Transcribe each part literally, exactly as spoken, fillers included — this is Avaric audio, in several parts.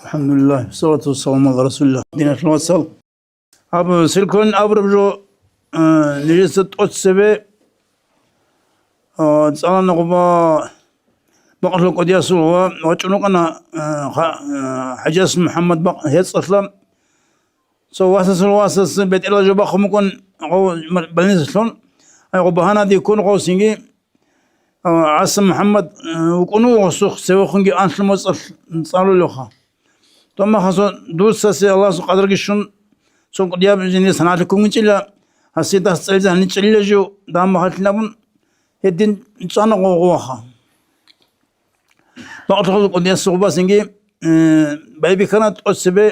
الحمد لله، والصلاة والسلام على رسول الله. Диналъул вацал. Абу Силкулаин абураб жо, э, нижеца тӀоцебе, э, цӀалана гъоба бакълъул кӀудиясул ва вачӀун вукӀана, э, ха-, э, ХӀажияс МухӀаммад бакъ гьецӀалъа. Цо васасул васас бетӀерал жо бахъун букӀун гъов мар-, больницалъун, ай гъов багьанаде ккун гъов цинги, а, ГӀаса МухӀаммад, э, вукӀун вуго гъосухъ, цевехунги анлъго моцӀалъ цӀалулевха. Томахасо дуцасе Аллагьасул къадарги щун, цо кӀудияб жиндир санагӀалъи ккунгичӀила, гьасие дас цӀализе гьаничӀилила жив, дагьаб махалъилабун, гьедин цӀана гъов гъоваха. Бакълъухъ кӀудияс гъубасинги, э, байбихьана тӀоцебе,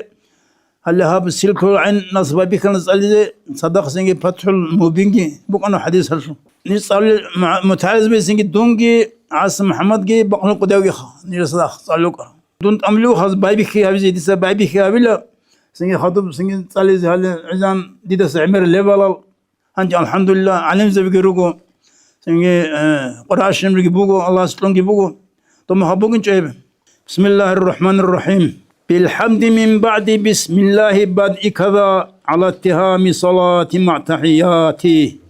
гьале гьаб Силкулаинас байбихьана цӀализе, цадахъсинги ПатхӀул Мубинги букӀана хӀадисалъул. Ниж цӀалулел ма-, мутагӀилзабизинги дунги, ГӀаса МухӀаммадги бакълъун кӀудиявгиха, нижеца цадахъ цӀалулкъа. Дун тӀамлъухъаз байбихьи гьабизе дица байбихьи гьабила, цинги хадуб, цинги цӀализе гьале гӀезан дидаса гӀемер лебалал. Гьанже, алхӀамдулиллагь, гӀалимзабиги руго, цинги, э, Къуръан щибги буго, Аллагьас кьунги буго. Дома гьаб бугин чӀеб. بسم الله الرحمن الرحيم. بالحمد من بعد بسم الله بدء كذا على اتهام صلاة مع تحياتي.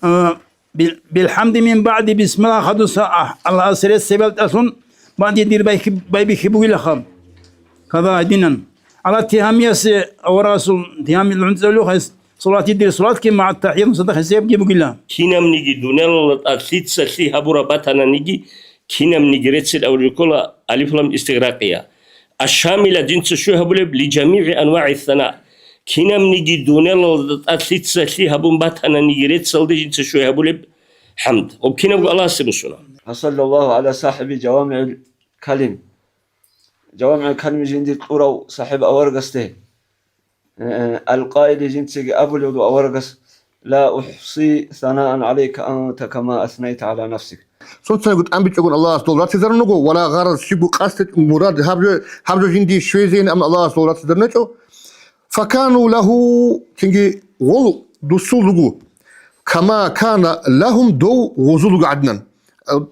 Э, бил-, بالحمد من بعد بسم الله хадуса, а, Аллагьас рес себелтӀалъун, баъди дир байхи-, байбихьи бугилаха. Када гьадинан. Гьала тигьамиясе аварагасул тигьами лъунцӀевлъухъес, салати дир салатги магӀа тахӀият мусадахъ гьесебги бугила. Кинабниги дунялалда тӀад лъица лъи гьабураб батананиги, кинабниги реццил авриккола алифлам истигъракъия. Аш-шамила жинца щвей гьабулеб ли жамигӀи анвагӀи сана. Кинабниги дунялалда тӀад лъица лъи гьабун батананиги реццалде жинца щвей гьабулеб хӀамд. Ва кинабго Аллагьасе бусуна. وصلى الله على صاحب جوامع الكلم. ЖавамигӀ калими жиндир кьурав сахӀиб аварагасде, э, алкъаили жинцаги абулев аварагас: «Ла ухси санаан гӀалайка анта кама аснайта гӀала нафсик». Сунцаниго тӀамбичӀогун Аллагьас дол ратизарун руго, вала гъараз щибго къасд, мурад, гьаб жо, гьаб жо жиндие щвезейин, амма Аллагьас дол ратизарун гьечӀо. Факану лагьу, цинги гъол дусул руго. Кама кана лагьум, дов гъозул руго гӀадинан.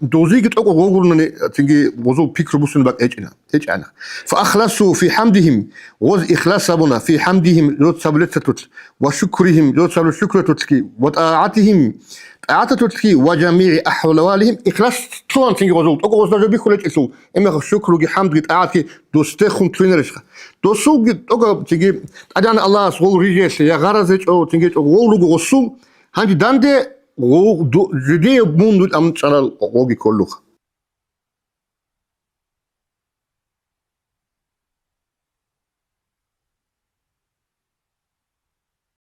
Дозиги тӀокӀо гъогурунани, цинги гъозул пикру бусуни бакӀ гьечӀина, гьечӀана. Фа ахласу фи хӀамдихим, гъоз ихлас гьабуна, фи хӀамдихим, жо цабулецатулъ, ва шукрихим, жо цабуле шукратулъги, ва тӀагӀатихим, тӀагӀататулъги, ва жамигӀи ахвалихим, ихлас лъугьан цинги гъозул, тӀокӀо гъозда жо бихьулечӀелъул, гьебмехалъ шукруги, хӀамдги, тӀагӀатги досдехун лъугьинарешха. Досулги тӀокӀаб цинги, тӀадегӀан Аллагьас гъол рижеялъе, я гъараз гьечӀо, цинги гьечӀо, гъол руго гъосул, гьанже данде гъо-, ду-, жидее мун витӀун чӀарал гъоги кколуха.